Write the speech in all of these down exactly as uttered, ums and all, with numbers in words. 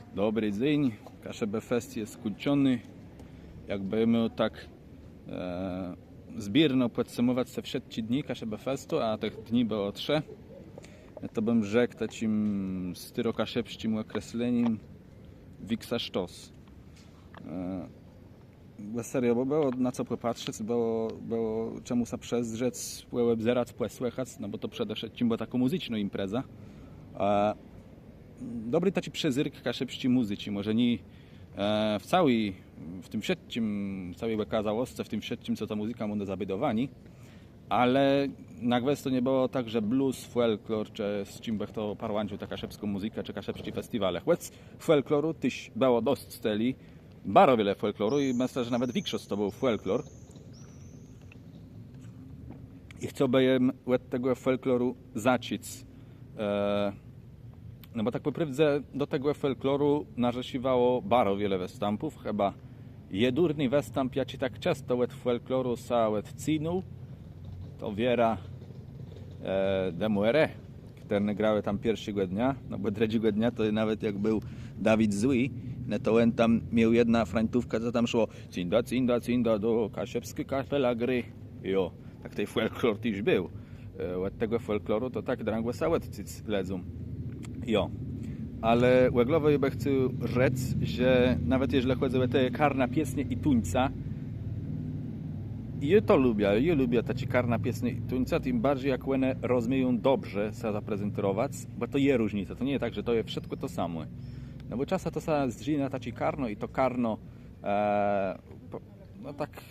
Dobri dzéń, Kaszëbë Fest je skùńczony. Jakbë miôł tak zbiérno pòdsëmòwac te wszëtczé dni Kaszëbë Festu, a tëch dni bëło trzë, to bëm rzekł taczim stôrokaszëbsczim òkreslenim: wiksa sztos. Bez serio, bò bëło na co pòpatrzec, bëło czemù sã przëzdrzec, pòòbzerac, pòsłëchac, no bò to przede wszëtczim bëła takô mùzycznô impreza. Dobri taczi przezérk kaszëbsczi mùzyczi, mòże nié w całi, w tim wszëtczim, w całi òkôzałoscë, w tim wszëtczim, co ta mùzyka mô do zabédowaniô. Ale na gwës to nie bëło tak, że blós fòlklor, czë z czim bë chto parłãcził tã kaszëbską mùzykã, czë kaszëbsczé festiwale. Chòc fòlkloru téż bëło dosc tëli, baro wiele fòlkloru i mëszlã, że nawet wikszosc to béł fòlklor. I chcôłbëm òd tegò fòlkloru zacząc. No bò tak pò prôwdze do tegò fòlkloru narzesziwało baro wiele wëstãpów. Chëba jedurny wëstãp, jaczi tak czësto òd fòlkloru sã òdcynôł, to wierã Demuere, chtërne grałë tam pierszégò dnia, no bò drëdżégò dnia to nawet jak béł Dawid Zły, no to òn tam miôł jedną frańtówkã, co tam szło: cynda, cynda, cynda do kaszëbsczi kapela gry. Jo, tak tej fòlklor téż béł. Òd tegò fòlkloru to tak drãgò sã òdcyc lëdzóm. Jo. Ale òglowò jô bë chcôł rzec, że nawet jeżlë chòdzy ò te karna piesnie i tuńca, jô to lubiã, jô lubiã taczé karna piesnie i tuńca, tim barżi jak òne rozmieją dobrze sã zaprezentérowac, bò to je różnica, to nie je tak, że to je wszëtkò to samò. No bò czasã to sã zdrzi na taczé karno i to karno no tak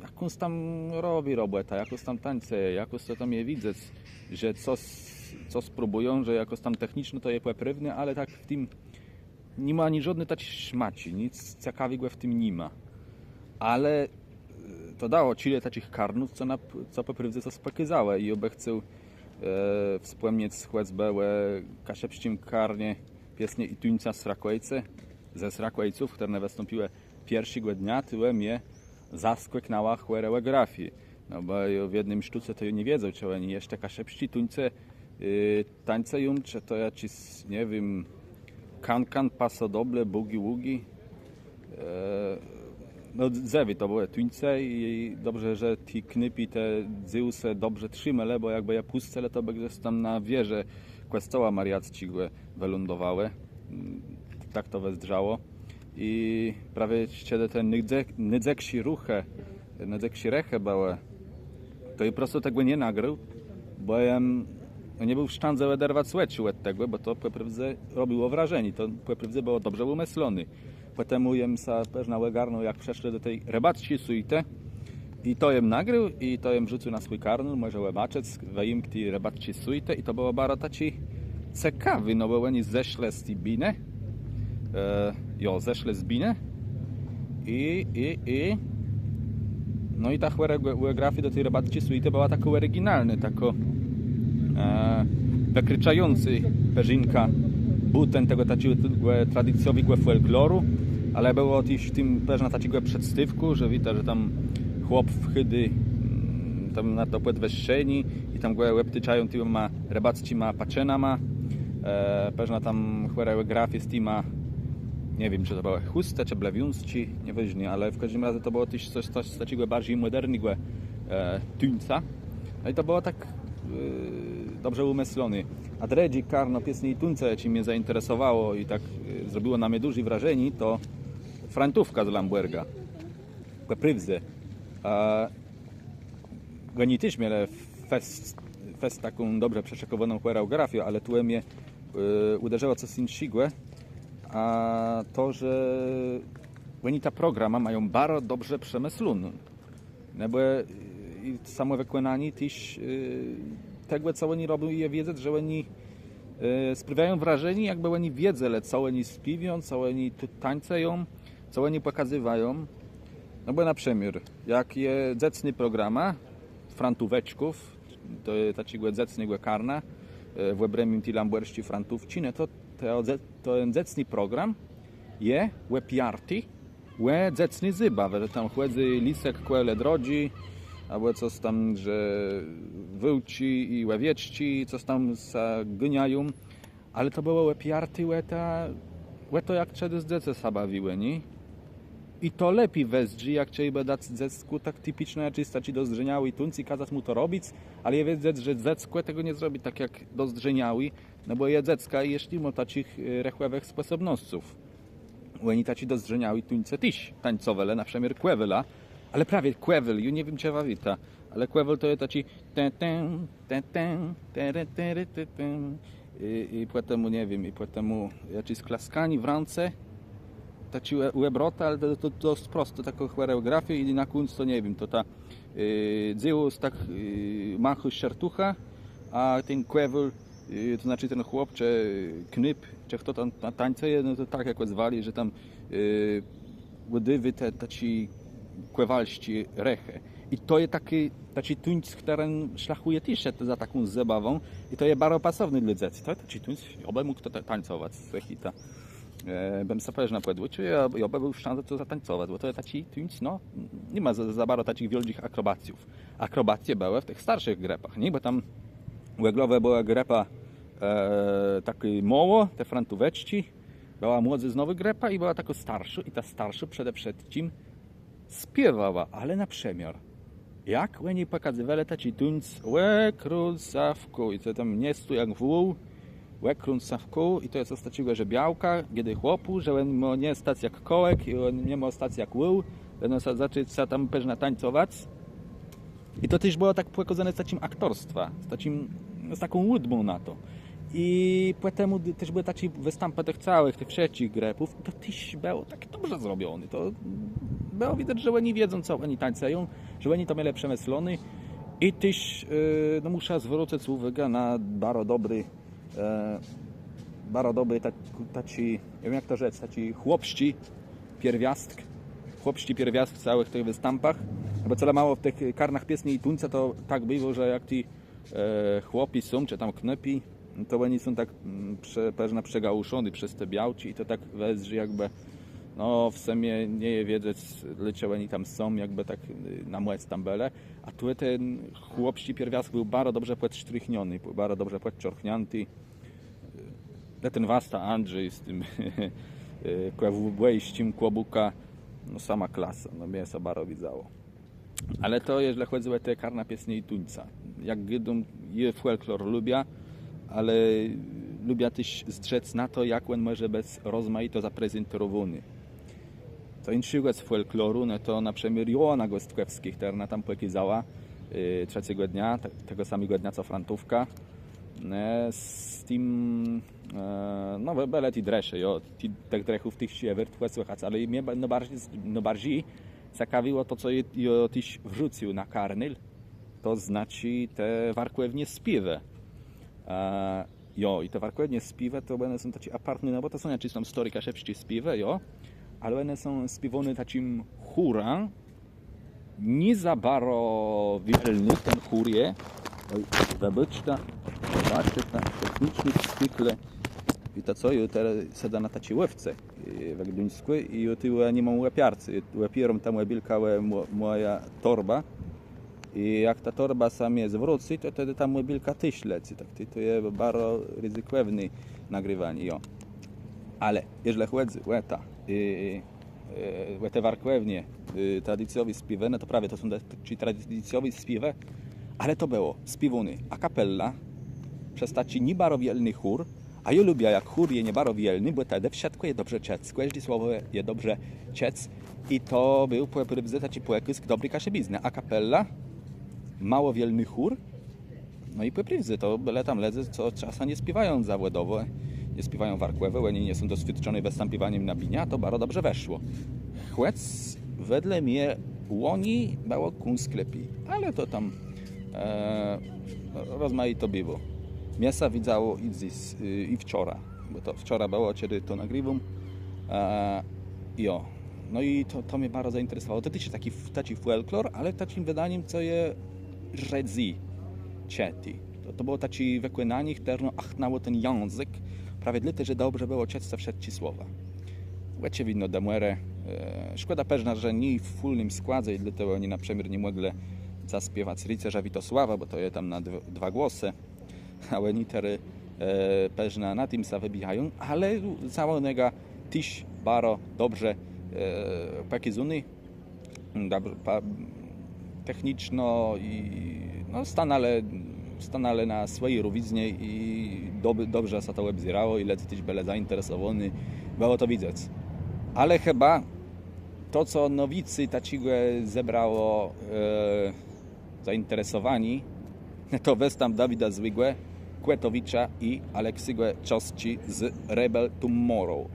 jakąs tam robi robòtã, jakòs tam tańcëje, jakòs to tam je widzec, że cos, cos próbùją, że jakòs tam techniczno to je pòprôwné, ale tak w tim ni ma ani żódny taczi smaczi, nic cekawégò w tim ni ma. Ale to dało czile taczich karnów, co pò prôwdze cos pòkôzałë i jô bë chcôł wspòmniec chòcbë ò kaszëbsczim karnie piesnie i tuńca Srakòjce, ze Srakòjców, chtërne wëstąpiłë pierszégò dnia, tëli mie zaskòknãła chòreògrafiô. No bò w jednym sztóce to jô nie wiedzôł, czë òni jesz te kaszëbsczé tuńce tańcëją, czë to jaczis, nie wiém, kankan, pasodoble, bùgi-wùgi. No dzëwé to bëłë tuńce i dobrze, że ti knôpi te dzéwùse dobrze trzimelë, bò jakbë je pùscëlë, to bë gdzes tam na wieżë kòscoła mariacczégò wëlądowałë. Tak to wëzdrzało. I prawie czedë te nôdzëgszé ruchë, nôdzëgszé rëchë bëłë, to jô prosto tegò nie nagrôł, bò jem nie béł w sztãdze òderwac òczu òd tegò, bò to pò prôwdze robiło wrażenié, to pò prôwdze bëło dobrze ùmëszloné. Pòtemù jem sã përznã ògarnął, jak przeszlë do ti rëbacczi suitë. I to jem nagrôł i to jem wrzucył na swój kanôł, mòże òbaczëc wëjimczi rëbacczi suitë i to bëło baro taczé cekawé, no bò òni zeszlë z ti binë. Jo, zeszlë z binë. I, i, i no i ta chòreògrafiô do ti rëbacczi suitë bëła takô òriginalnô, takô wëkraczającô përzinkã bùten tegò taczégò tradicjowégò fòlkloru. Ale bëło téż w tim përznã taczégò przedstôwkù, że widzec, że tam chłop wchôdô tam na to pòdwëższenié i tam gò òbtôczają tima rëbacczima paczënama. Përznã tam chòreògrafiô z tima, nie wiém, czë to bëłë chùstë czë blewiązczi, nie wôżné, ale w kòżdim razie to bëło téż cos taczégò barżi mòdernégò tuńca. No i to bëło tak dobrze ùmëszloné. A drëdżé karno piesni i tuńca, jaczé mie zainteresowało i tak zrobiło na mie dużé wrażenié, to Frantówka z Lãbòrga. Pò prôwdze. Òni téż mielë fest taką dobrze przeszëkòwóną chòreògrafiã, ale tu mie ùderzëło cos jinszégò. A to, że òni tã programã mają baro dobrze przemëszloną. No bò samò wëkònanié téż tegò, co òni robią, je widzec, że òni sprawiają wrażenié, jakbë òni wiedzelë, co òni spiéwią, co òni tańcëją, co òni pòkazywają. No bò na przëmiôr jak je dzecnô programa Frantóweczków, to je taczégò dzecnégò karna w òbrëmim ti lãbòrsczi Frantówczi, no to ten dzecny program je òpiarti ò dzecné zôbawë, że tam chòdzy lisek kòle drodżi, abò cos tam, że wôłczi i òwieczczi cos tam sã gòniają. Ale to bëło òpiarté ò tã Ò to, jak czedës dzecë sã bawiłë, nié? I to lepi wëzdrzi, jak czejbë dac dzeckù tak tipiczno jaczis taczi dozdrzeniałi tuńc i kazac mù to robic, ale je wiedzec, że dzeckò tegò nie zrobi tak jak dozdrzeniałi, no bò je dzeckã i jesz ni mô taczich rechòwëch spòsobnosców. Òni taczi dozdrzeniałi tuńce téż tańcowelë, na przëmiôr kòwôla, ale prawie kòwôl, jô nie wiém, czë wa wiéta, ale kòwôl to je taczi ten, ten, ten, ten, tere, tere, ten, ten. I pòtemù, nie wiém, i pòtemù jaczis klaskanié w rãce, taczi òbrota, ale to dosc prosto, takô chòreògrafiô i na kùńc to, nie wiém, to ta dzéwùs tak machô szartuchã, a ten kòwôl, to znaczi ten chłop czë knôp, czë chto tam tańcëje, no to tak jakò zwali, że tam ùdôwô te taczé kòwalsczé rëchë. I to je taczi tuńc, chtëren szlachùje téż za taką zabawą. I to je baro pasowné dlô dzecy. To je taczi tuńc, jô bë mógł to tańcowac, słëchôjta. Bëm sã pewno pòdùcził, jô bë béł w sztãdze to zatańcowac, bò to je taczi tuńc, no, ni ma za baro taczich wiôldżich akrobacjów. Akrobacje bëłë w tëch starszich grëpach, nié? Bò tam òglowò bëła grëpa takô môłô, te frantóweczczi, bëła młodzëznowô grëpa i bëła takô starszô, i ta starszô przede wszëtczim spiéwała, ale na przëmiôr jak òni pòkazywelë taczi tuńc Òkrąć sã wkół, i co tam, nie stój jak wół, òkrąć sã wkół, i to je cos taczégò, że białka gôdô chłopù, że òn mô nie stac jak kòłek i òn ni mô stac jak wół, leno zacząc sã tam pewno tańcowac. I to téż bëło tak pòkôzóné z taczim aktorstwã, z taką ùdbą na to. I pòtemù téż bëłë taczé wëstãpë tëch całëch, tëch wszëtczich grëpów. I to téż bëło tak dobrze zrobioné. To bëło widzec, że òni wiedzą, co òni tańcëją, że òni to mielë przemëszloné. I téż, no, mùszã zwrócëc ùwôgã na baro dobri, baro dobri taczi, nie wiém, jak to rzec, taczi chłopsczi pierwiôstk, chłopsczi pierwiôstk w całëch tëch wëstãpach. Bò colemało w tëch karnach piesni i tuńca to tak bëło, że jak ti chłopi są, czë tam knôpi, to òni są tak pewno przegałëszony przez te białczi i to tak wëzdrzi, jakbë, no, w sëmie nie je wiedzec, dlôcze òni tam są, jakbë tak na mòc tam bëlë. A tu ten chłopsczi pierwiôstk béł baro dobrze pòdsztrichniony, béł baro dobrze pòdczorchniãti. Ten wasta Andrzej z tim kòwbòjsczim kłobùkã, no, sama klasa, no, mie sã baro widzało. Ale to jeżlë chòdzy ò te karna piesni i tuńca. Jak gôdóm, jô fòlklor lubiã, ale lubiã téż zdrzec na to, jak òn mòże bëc rozmajito zaprezentérowóny. Co jinszégò z fòlkloru, no to na przëmiôr Joanna Gòstkòwskô, chtërna tam pòkôzała trzecégò dnia, tegò samégò dnia co frantówka. Z tim, no, bëlë ti drëszë, jo, tëch drëchów téż je wôrt pòsłëchac, ale mie nôbarżi cekawiło to, co jô téż wrzucył na karnôl, to znaczi te warkòwné spiéwë. Jo, i te warkòwné spiéwë to òne są taczé apartné, no bò to są jaczés tam stôré kaszëbsczé spiéwë, jo, ale òne są spiéwóné taczim chórã, nié za baro wielny ten chór je. Oj, wëbaczta, wëbaczta, techniczny szpikle. I to co, jô terô sedzã na taczi łôwce we Gduńskù i jô tu ni móm òpiarcô, òpiéróm tã mòbilkã ò mòjã torbã. I jak ta torba sã mie zwrócy, to tedë ta mòbilka téż lecy. Tak to je baro rizykòwné nagriwanié, jo. Ale jeżlë chòdzy ò ta ò te warkòwné tradicjowé spiéwë, no to prawie to są taczé tradicjowé spiéwë, ale to bëło spiéwóné a cappella przez taczi nié baro wielny chór. A jô lubiã, jak chór je nié baro wielny, bò tedë wszëtkò je dobrze czëc, kòżdé słowò je dobrze czëc. I to béł pò prôwdze taczi pòkôzk dobri kaszëbiznë. A cappella, mało wielny chór. No i pò prôwdze to bëlë tam lëdze, co czasã nie spiéwają zawòdowò, nie spiéwają warkòwò, òni nie są doswiôdczony wëstãpiwanim na binie, a to baro dobrze wëszło. Chòc wedle mie łoni bëło kąsk lepi, ale to tam rozmajito biwało. Mie sã widzało i wczora, bò to wczora bëło, czedë to nagriwóm. Jo. No i to mie baro zainteresowało. To téż je taczi fòlklor, ale w taczim wëdanim, co je rzadzy czëté. To bëło taczé wëkònanié, chtërno achtnãło ten jãzëk, prawie dlôte, że dobrze bëło czëc te wszëtczé słowa. Òczëwidno Demòre. Szkòda pewno, że nié w fùlnym składze i dlôte òni na przëmiôr ni mòglë zaspiewac Ricerza Witosława, bò to je tam na dwa głosë. A òni terô pewno na tim sã wëbijają, ale całô nega téż baro dobrze pòkôzóny. Techniczno i no, stanãlë, stanãlë na swòji rówiznie i dobrze sã to òbzérało i lëdze téż bëlë zainteresowóny, bëło to widzec. Ale chëba to, co nôwicy taczégò zebrało zainteresowaniô, to wëstãp Dawida Złégò, Kòtowicza i Alekségò Czoski z Rebel Tomorrow.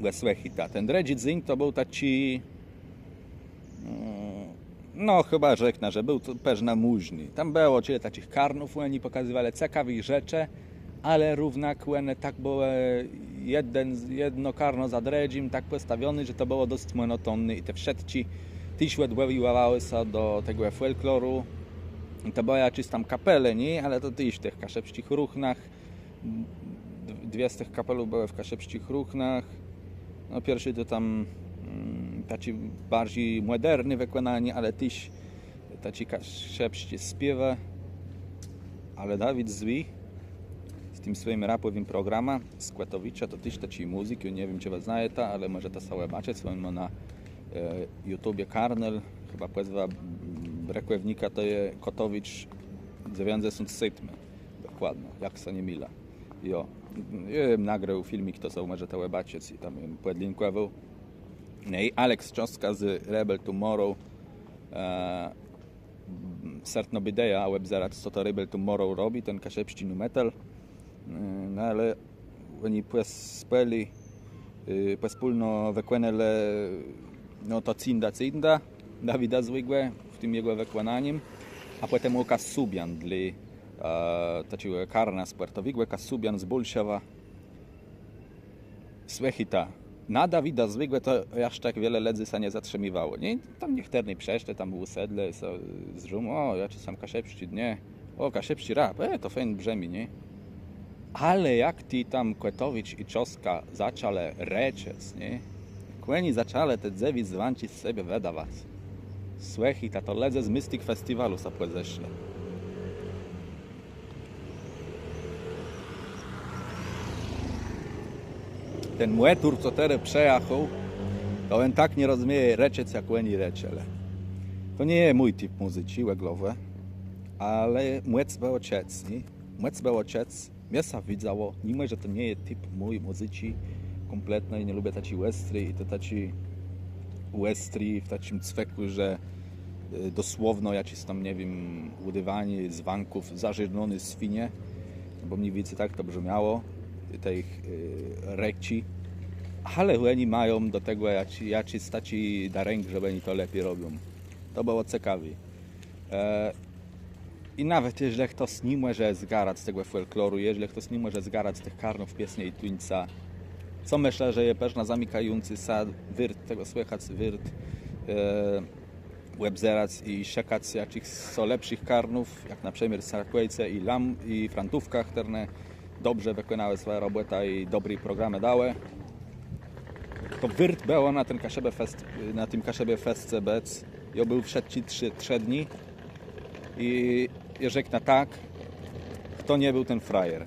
Òsłëchôjta, ten drëdżi dzéń to béł taczi, no chëba rzeknã, że béł to përznã mùzny. Tam bëło czile taczich karnów, òni pòkazywelë cekawé rzeczë, ale równak òne tak bëłë jedno karno za drëdżim tak pòstawioné, że to bëło dosc mònotonné i te wszëtczé téż òdwòłiwałë sã do tegò fòlkloru. I to bëłë jaczés tam kapele, nié, ale to téż w tëch kaszëbsczich ruchnach. Dwie z tëch kapelów bëłë w kaszëbsczich ruchnach. No pierszi to tam taczé barżi mòderné wëkònanié, ale téż taczé kaszëbsczé spiéwë. Ale Dawid Złi z tim swòjim rapòwim programã z Kòtowicza, to téż taczi mùzyk, nie wiém, czë wa znajeta, ale mòżeta sobie òbaczëc, òn mô na YouTubie karnôl, chëba pòzwa brëkòwnika to je Kòtowicz dzewiãcdzesąt sétmë. Dokładno, jak sã nie milã. Jo. Jô jem nagrôł filmik, to so mòżeta òbaczëc i tam jem pòdlinkòwôł. No i Alex Czoska z Rebel Tomorrow. Sërtno bë ideja òbzerac, co to Rebel Tomorrow robi, ten kaszëbsczi nu metal. No ale òni pòspólë, pòspólno wëkònelë no to Cynda Cynda Dawida Złégò w tim jegò wëkònanim, a pòtemù Kasubian dlô taczégò karna spòrtowégò, Kasubian z Bòlszewa. Słëchôjta, na Dawida Złégò to jaż tak wiele lëdzy sã nie zatrzimiwało, nié? Tam niechtërny przëszlë, tam ùsedlë, so zdrzą, ò, jaczi tam kaszëbsczi, nié? Ò, kaszëbsczi rap, e, to fejn brzëmi, nié? Ale jak ti tam Kòtowicz i Czoska zaczãlë rëczec, nié? Jak òni zaczãlë te dzëwé zwãczi z sebie wëdawac. Słëchôjta, to lëdze z Mystic Festiwalu sã pòzeszlë. Ten mòtór, co terô przejachôł, to òn tak nie rozmieje rëczec, jak òni rëczelë. To nie je mój tip mùzyczi òglowò, ale mòc bëło czëc, nié? Mòc bëło czëc, mie sã widzało, nimò że to nie je tip mój mùzyczi kómpletno i nie lubiã taczi òstri i to taczi òstri w taczim cwekù, że dosłowno jaczés tam, nie wiém, ùdôwanié zwãków zażegnóny swinie, bò mni wicy tak to brzmiało, te jich rëczi. Ale òni mają do tegò jaczis taczi darënk, że òni to lepi robią. To bëło cekawé. I nawet jeżlë chtos ni mòże zgarac tegò fòlkloru, jeżlë chtos ni mòże zgarac tëch karnów piesnie i tuńca, co mëszlã, że je përznã zamikający sã wôrt tegò słëchac, wôrt òbzerac i szëkac jaczichs co lepszich karnów, jak na przëmiôr w Serakòjce i Lam i Frantówkach, chtërne dobrze wëkònałë swòjã robòtã i dobré programë dałë. To wôrt bëło na tim Kaszëbë Festce bëc. Jô béł wszëtczé trzë dni. I jô rzeknã tak, chto nie béł, ten frajer.